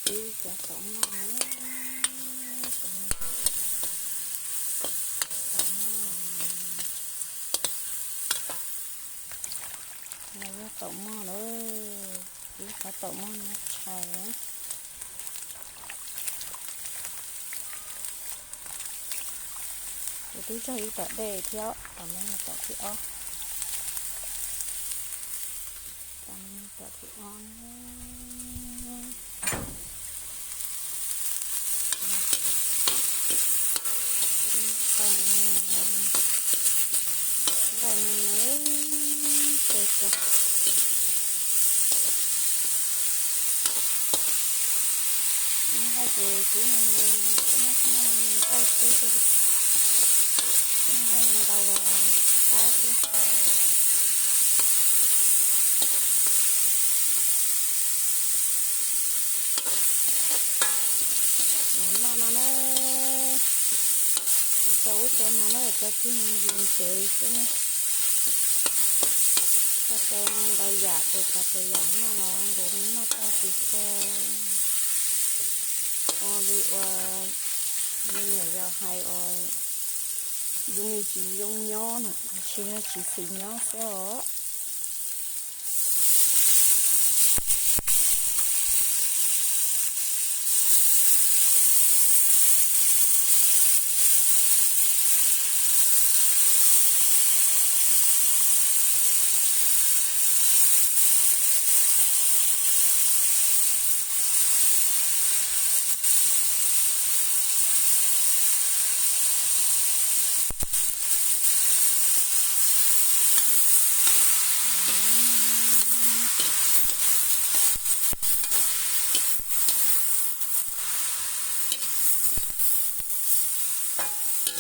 Ib cov taum moj na, taum moj, no yog taum moj na, ib qhov taum moj no tshais na. Kuv twb tsaug ib tom dej thiab, tom no yog tom thib ob. Tom no yog tom thib ob na. Ib qho nqaij me me xwb. Nqaij ces tib me me, nqaij xwb, nqaij ntau los qab thiab. Mam noj no na, tsis tau ub tau no na, tau kiag me ntsis ntsev xwb na. Tau tau ntau yam, puas tsav puas yam noj los nkaus li noj tag tsis txog. Ua li uas me nyuam yaus hais uas zoo li tsis zoo nyob na, tsis yog tsis xis nyob xwb os.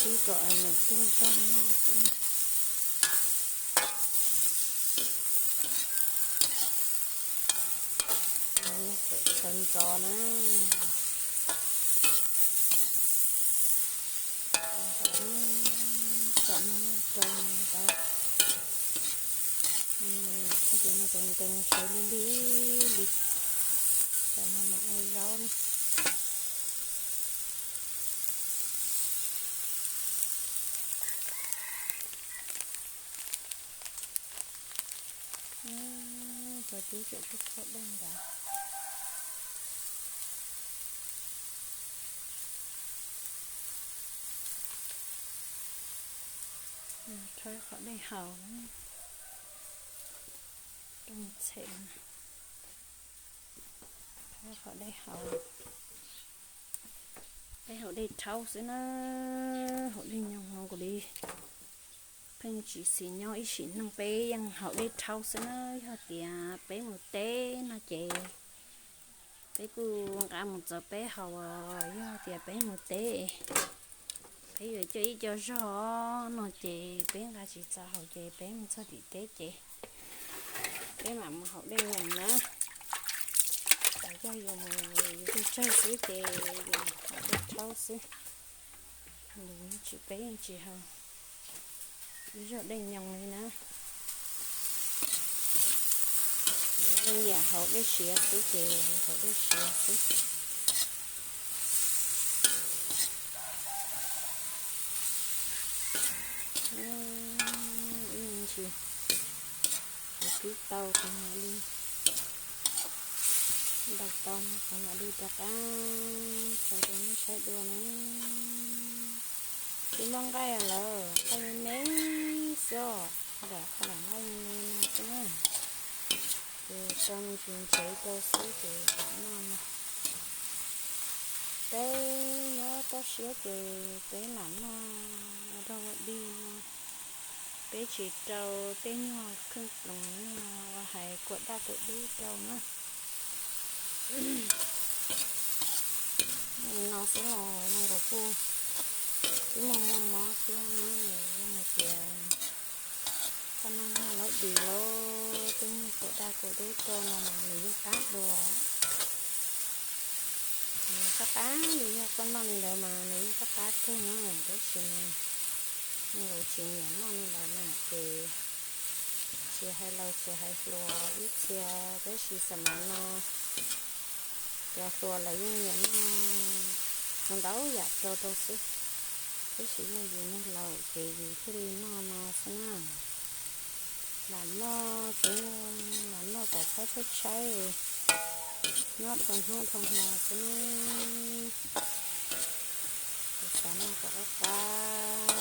Sib kom nws tuag zog noj xwb. Tshawv ntxov na. Tam no yog rau ntawd, thaum no rau nkees sawv lig lig li. Tam no mas ua zaub na. Cov cub tseem tshuav qhov dej ntawd. Rhaub qhov dej haus, rau txhem, rhaub qhov dej haus. Peb haus dej rhaub xwb na, haus dej nyoos no kuv li pheej tsis xis nyob, ib sim neej peb yeej haus dej rhaub xwb na. Yog tias peb mus teb no ces peb kuj nqa mus txog peb haus, yog tias peb mus teb, peb yuav coj ib co zog no ces peb nqa tsis txaus haus ces peb mus txog tim teb ces peb mam mus haus dej nyoos na. Yog yus mus yus tsawg tsawg xwb ces yus haus dej rhaub xwb. Yus tsis, peb yeej tsis haus ib zog dej nyoos li na. Yus yeej yam haus dej siav xwb ces yus haus dej siav xwb. Ib me ntsis kuv twb tau, kuv mam li ntaus tau no kuv mam li rov qab tso rau nej saib dua na. Twb muab nqaij lawm, nqaij me me xwb os, ntawm qhov lam nqaij me me no xwb na. Ces rau me ntsis ntsev rau xwb ces lam noj no. Peb nyob toj siab ces peb lam noj ua dog ua dig no. Peb tsis rau tej nyuag kheej ploos nyuag hais kuam daj kuam dub rau na. Li no xwb los zoo nkaus kuj twb muaj muaj mob thiab na, zoo hais tias koj noj nyuag laub dis lauj, tej nyuag kuam daj kuam dub rau no mas nws yeej qab dua. Nws qab qab li, yog koj noj li ntawd mas nws yeej qab qab kawg na, tab sis mas nkaus tsis nyiam noj li ntawd na ces tsis hais laus tsis hais hluas ib txhia, tab sis xam mas no Cov hluas lawv yeej nyiam noj ntau ntau yam rau rau xwb, tab sis yog yus noj laus ces yus thiaj li noj no xwb na. Lam noj ces lam noj kom tshaib tshaib tshaib, nyob rau hnub rau hmo xwb na. Kuv xav noj kom qab qab,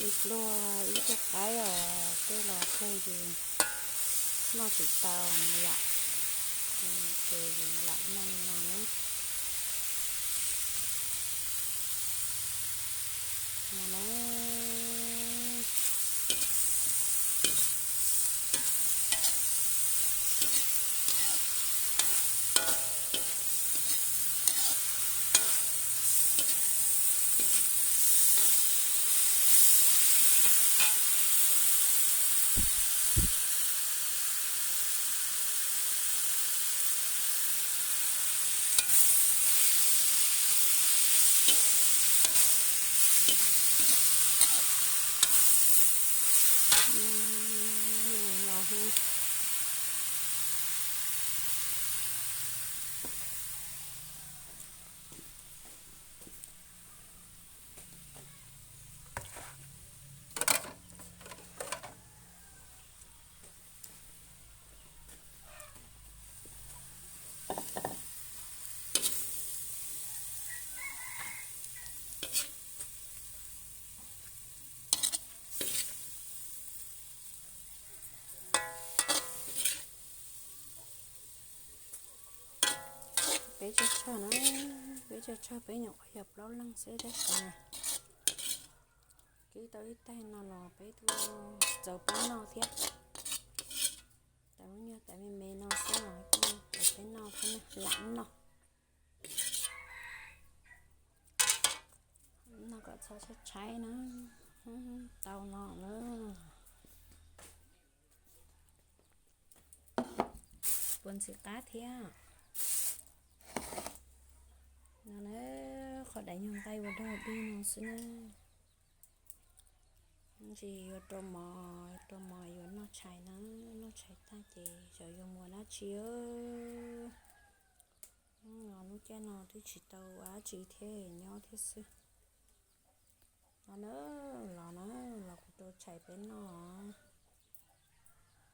ib pluag ib pluag qaib os, tej los kawg yus noj tsis tau no yom, ces yus lam noj li no na. No na. Peb tsawg tsawg na, peb tsawg tsawg peb nyuam qhuav yog plaub leeg xwb tab sis kib tau ib tais no los peb twb txaus peb noj thiab. Tau lub nyuag tais me me no xwb los kuj txaus peb noj thiab na, lam noj. Noj kom txhob tshaib tshaib na, tau no na. Puas ntxim qab thiab? No na, qhov daim nyuag nqaij ua dog dig no xwb na. Ntsis yuav rau mov, rau mov yuav noj tshais na, noj tshais tag ces xyov yuav mus ua dab tsi. Lub caij no twb tsis tau ua dab tsi thiab, nyob thiab xwb. No na, los na, los kuv rau tshais peb noj.